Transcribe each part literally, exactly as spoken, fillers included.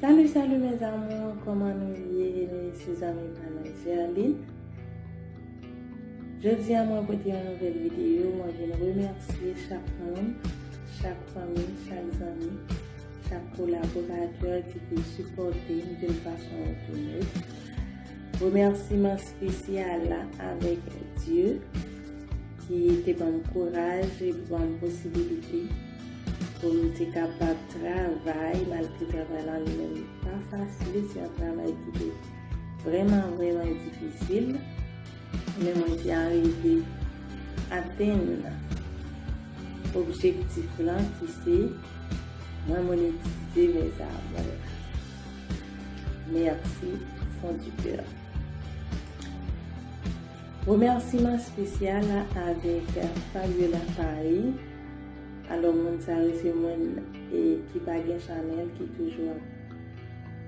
Salut, salut mes amours, kòman nou ye? Nou se zanmi pa nou Gerline. Jodi a mwen pote yon nouvèl videyo, mwen vin remèsye chak moun, chak fanmi, chak zanmi, chak kolaboratè ki te sipòte m d'une façon ou d'une autre. Remèsiman espesyal avèk Dye ki te ban m kouraj e ban m posibilite pou m te kapab travay, malgre travay la li menm pa fasil, se yon travay ki te vrèman, vrèman difisil. Men mwen te arive atenn objektif lan ki se mwen monetize mes amours. Merci fond du cœur. Remèsiman espesyal avèk Fabiola Paris. Alò, moun sa yo se moun e, ki pa gen chanèl, ki toujou ap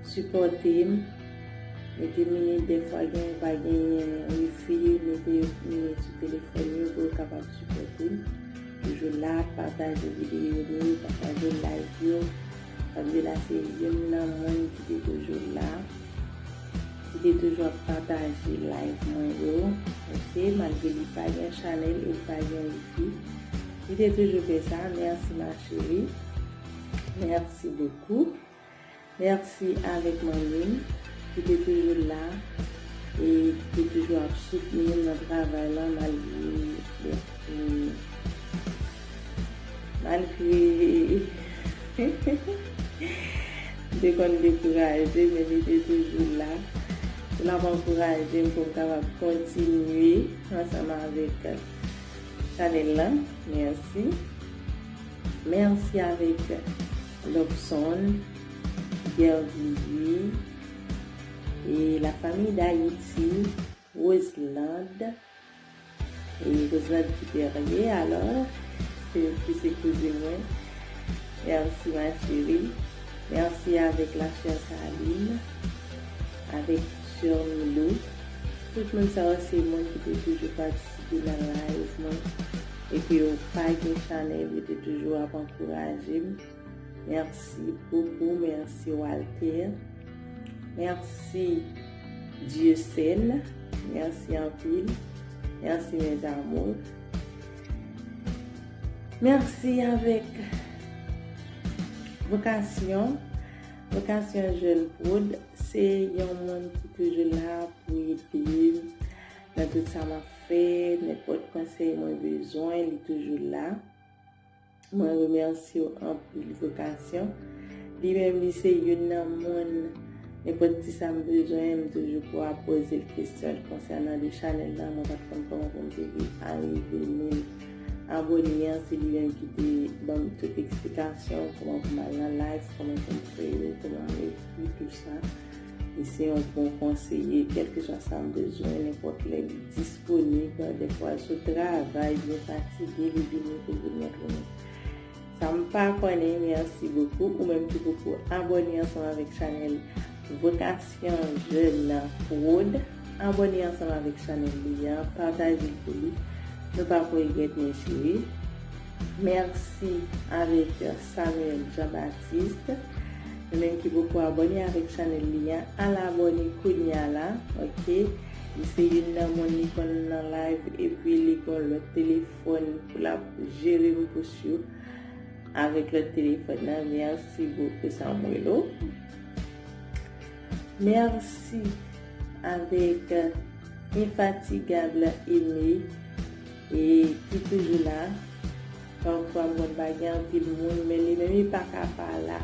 sipòte m. Mete minit, dèfwa gen, pa genyen wifi, mete yo minit sou telefòn yo pou yo kapab sipòte m. Toujou la, pataje videyo yo, pataje live yo. Fabiola se youn nan moun ki te toujou la, ki te toujou ap pataje live mwen yo. Ok, malgre li pa gen chanèl e li pa gen wifi, li te toujou fè sa. Merci ma chérie. Merci beaucoup. Mèsi avèk manmi m ki te toujou la e ki te toujou ap soutni m nan travay la malgre, malgre m te konn dekouraje, men li te toujou la pou l ap ankouraje m pou m kapab kontinye ansanm avèk chanèl la. Mèsi. Mèsi avèk Lobson, Guervie, e la famille d'Haïti, Roselande, e Roselande Guerrier, alò, se, ki se kouzin mwen. Mèsi, ma chérie. Mèsi avèk la sè Saline, avèk sè Milou. Tout moun sa yo se moun ki te toujou patisipe nan live mwen. Epi yo pa gen chanèl, yo te toujou ap ankouraje m. Mèsi bokou, mèsi Walter. Mèsi Dieuseul. Mèsi anpil. Mèsi mes amours. Mèsi avèk Vokasyon. Vokasyon Jèn Prod, se yon moun ki toujou la pou ede m nan tout sa m ap fè, nenpòt konsèy mwen bezwen, li toujou la. Mwen remèsye w anpil, Vokasyon. Li menm, li se youn nan moun, nenpòt ti sa m bezwen, m toujou pou ap poze l kesyon konsènan de chanèl la, mwen pa t konn kòman pou m te vin arive menm abòne an, se li menm ki te ban m tout eksplikasyon, kòman pou m al nan live, kòman pou m fè yo, kòman m ekri, tou sa. Li se yon bon konseye, kèlkeswa sa m bezwen, nenpòt lè li disponib, dèfwa l sou travay, byen fatige, li vini pou vin montre mwen sa m pa konnen. Mèsi bokou. Ou menm ki poko abòne ansanm avèk chanèl Vokasyon Jèn Prod, abòne ansanm avèk chanèl li an, pataje l pou li. Nou pa pou regrèt, mes chéries. Mèsi avèk Samuel Jean Baptiste. Nou menm ki poko abòne avèk chanèl li an, al abòne kounya la, ok? Li se youn nan moun li konn nan live, epi li gon lòt telefòn pou l ap jere m pous yo avèk lòt telefòn nan. Mèsi bokou, Samuelo. Mèsi avèk Infatigable Aimé, e ki toujou la. Pafwa m konn pa gen anpil moun, men li menm li pa ka pa la.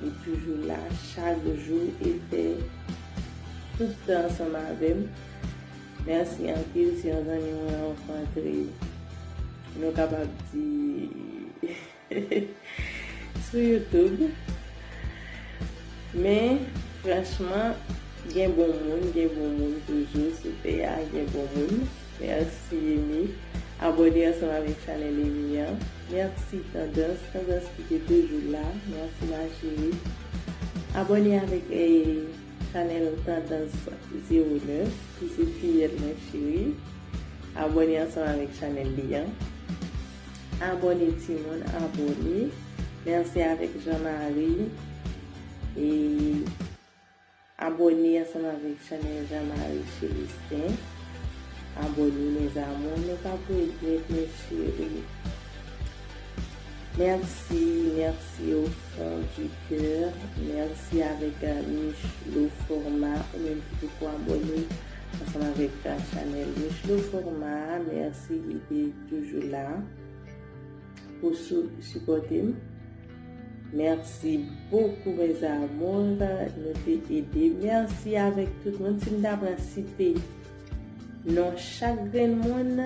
Li toujou la, chak jou, e fè tout tan ansanm avè m. Mèsi anpil, se yon zanmi mwen rankontre, nou kapab di, sou YouTube. Men, franchman, gen bon moun, gen bon moun toujou sou tè a, gen bon moun. Mèsi, Emi. Abòne ansanm avèk chanèl Emi an. Mèsi, Tandans. Tandans ki te toujou la. Mèsi, ma chérie. Abòne avèk, eh, chanèl Tandans zewo nèf, ki se fiyèl mwen cheri. Abòne ansanm avèk chanèl li an. Abòne, timoun, abòne. Mèsi avèk Jean Marie. E abòne ansanm avèk chanèl Jean Marie Célestin. Abòne, mes amours, nou p ap regrèt, mes chéris. Mèsi, mèsi au fond du cœur. Mèsi avèk, euh, Michelo Format, ou menm ki poko abòne, ansanm avèk, euh, chanèl Michelo Format. Mèsi, li te toujou la pou sou-, sipòte m. Mèsi bokou, mes amours, nou te ede. Mèsi avèk tout moun. Si m ta pran site non chak grenn moun,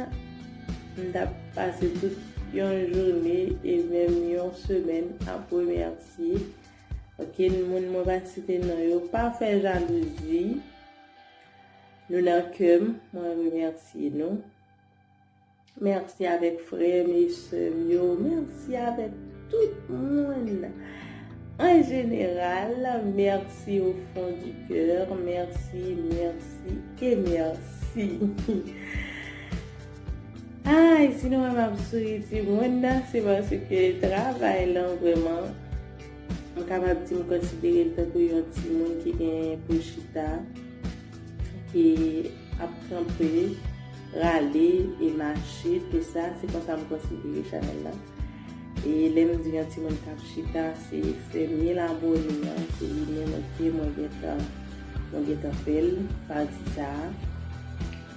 m t ap pase tout yon jounen e menm yon semèn ap remèsye. Ok, moun mwen pa site non yo, pa fè jalouzi. Nou nan kè m, mwen remèsye nou. Mèsi avèk frè m e sè m yo. Mèsi avèk tout moun. An jeneral, mèsi au fond du cœur. Mèsi, mèsi e mèsi. Ay, si nou wè m ap souri timoun, se paske travay lan vrèman, m kapab di m konsidere l tankou yon timoun ki gen pou chita, ki ap kanpe, rale e mache, tou sa, se konsa m konsidere chanèl la. E lè m di yon timoun k ap chita, se fè mil abòne an, se li menm, ok, mwen gentan, mwen gentan fè l, pati sa a.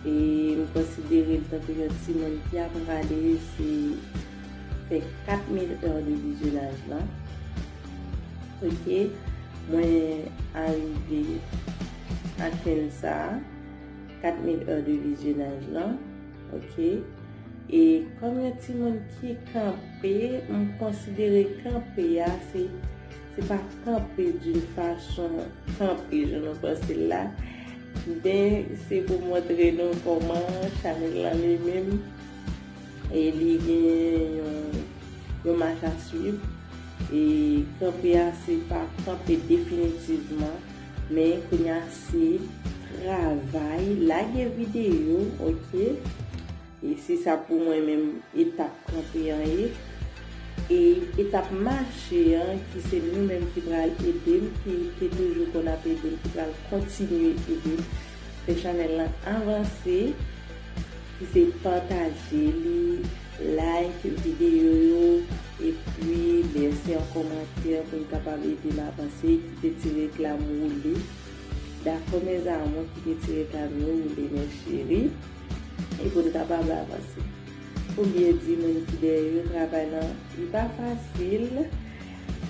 E m konsidere l tankou yon timoun ki ap rale, se fè kat mil è de vizyonaj lan. Ok, mwen arive atenn sa, kat mil è de vizyonaj lan. Ok, e kòm yon timoun ki kanpe, m konsidere kanpe a, se, se pa kanpe d'une façon kanpe, jan nou panse l la. Men se pou montre nou kòman chanèl lan li menm, e li gen yon, yon mach a swiv. E kanpe a se pa kanpe definitivman, men kounye a se travay, lage videyo, ok? E se sa pou mwen menm etap kanpe an ye. E etap mache an, ki se nou menm ki pral ede m, ki te toujou konn ap ede m, ki pral kontinye ede m fè chanèl lan avanse, ki se pataje li, like videyo yo, epi lese yon kòmantè pou n kapab ede m avanse, kite ti reklam woule. Dakò, mes amours, kite ti reklam yo woule, mes chéris, e pou n kapab avanse. Oubyen di moun ki dèyè yo, travay lan, li pa fasil,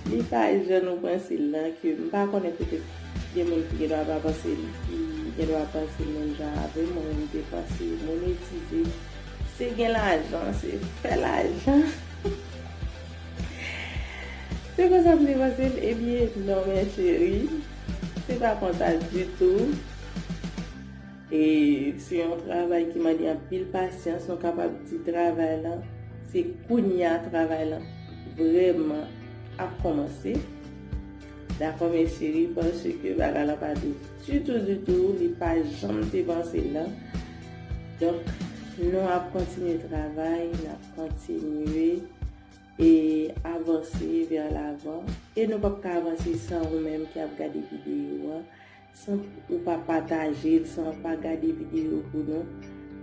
li pa jan nou panse l lan, ke m pa konnen, petèt gen moun ki gen dwa pa panse l, ki gen dwa panse l menm jan avè m, mwen menm te panse monetize, se gen lajan, se fè lajan. Se konsa m te panse l, ebyen, non, mes chéris, se pa konsa ditou. E se yon travay ki mande anpil pasyans. Nou kapab di travay lan, se kounye a travay lan vrèman ap kòmanse. Dakò, mes chéris, paske bagay lan pa dous ditou, ditou, li pa janm te panse l lan. Donk, nou ap kontinye travay, n ap kontinye e avanse vè lavan. E nou p ap ka avanse san ou menm ki ap gade videyo an, san ou pa pataje l, san ou pa gade videyo pou nou.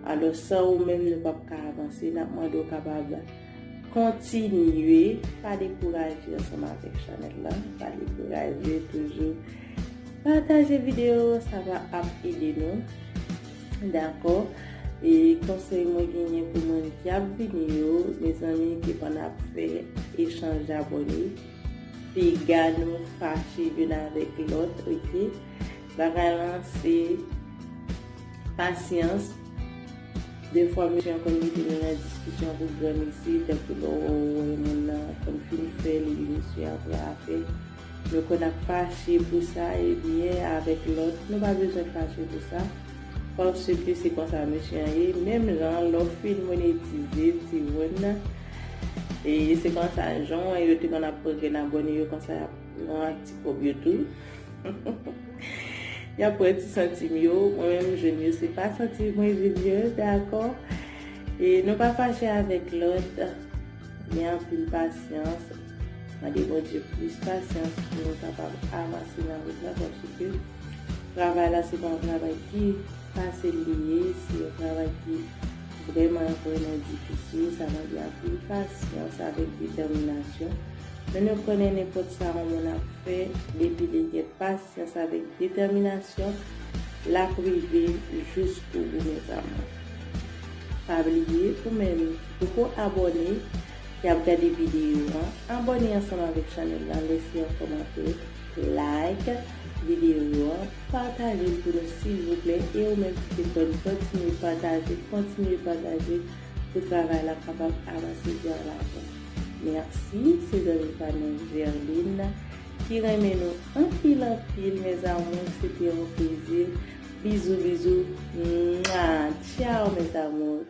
Alò, san ou menm, nou p ap ka avanse. N ap mande w kapab kontinye, pa dekouraje ansanm avèk chanèl la, pa dekouraje, toujou pataje videyo, sa va ap ede nou. Dakò? E konsèy mwen genyen pou moun ki ap vini yo, mezanmi, ki konn ap fè echanj abòne, piga nou fache youn avèk lòt, ok? Bagay lan se pasyans. Defwa, mesye an konn mete nou nan diskisyon pou granmesi, tankou lè w wè moun nan konn fin fè li, mesye an pran afè. Nou konn ap fache pou sa, ebyen, avèk lòt, nou pa bezwen fache pou sa. Paske se konsa mesye an ye. Menm jan lè w fin monetize, timoun, e se konsa, jan w wè yo te konn ap pran grenn abòne yo konsa, y ap pran ti kòb yo tou. Y ap pran ti santim yo. Mwen menm, m jwenn yo, se pa santim mwen jwenn yo, dakò? E nou pa fache avèk lòt. Gen anpil pasyans. Mande Bondye plis pasyans pou nou kapab avanse nan wout la, paske travay la se pa yon travay ki fasil li ye, se yon travay ki vrèman, vrèman difisil, sa mande anpil pasyans avèk detèminasyon. Men nou konnen nenpòt sa yon moun ap fè, depi li gen pasyans avèk detèminasyon, l ap rive jiskobou, mes amours. Pa bliye, ou menm ki poko abòne, ki ap gade videyo an, abòne ansanm avèk chanèl la, lese yon kòmantè, like videyo an, pataje l pou nou silvouplè, e ou menm ki te fè n kontinye pataje, kontinye pataje pou travay la kapab avanse vè lavan. Mèsi, se zanmi pa nou Gerline ki renmen nou anpil anpil, mes amours, se te yon plezi. Bizou, bizou. Mwa. Tchao, mes amours.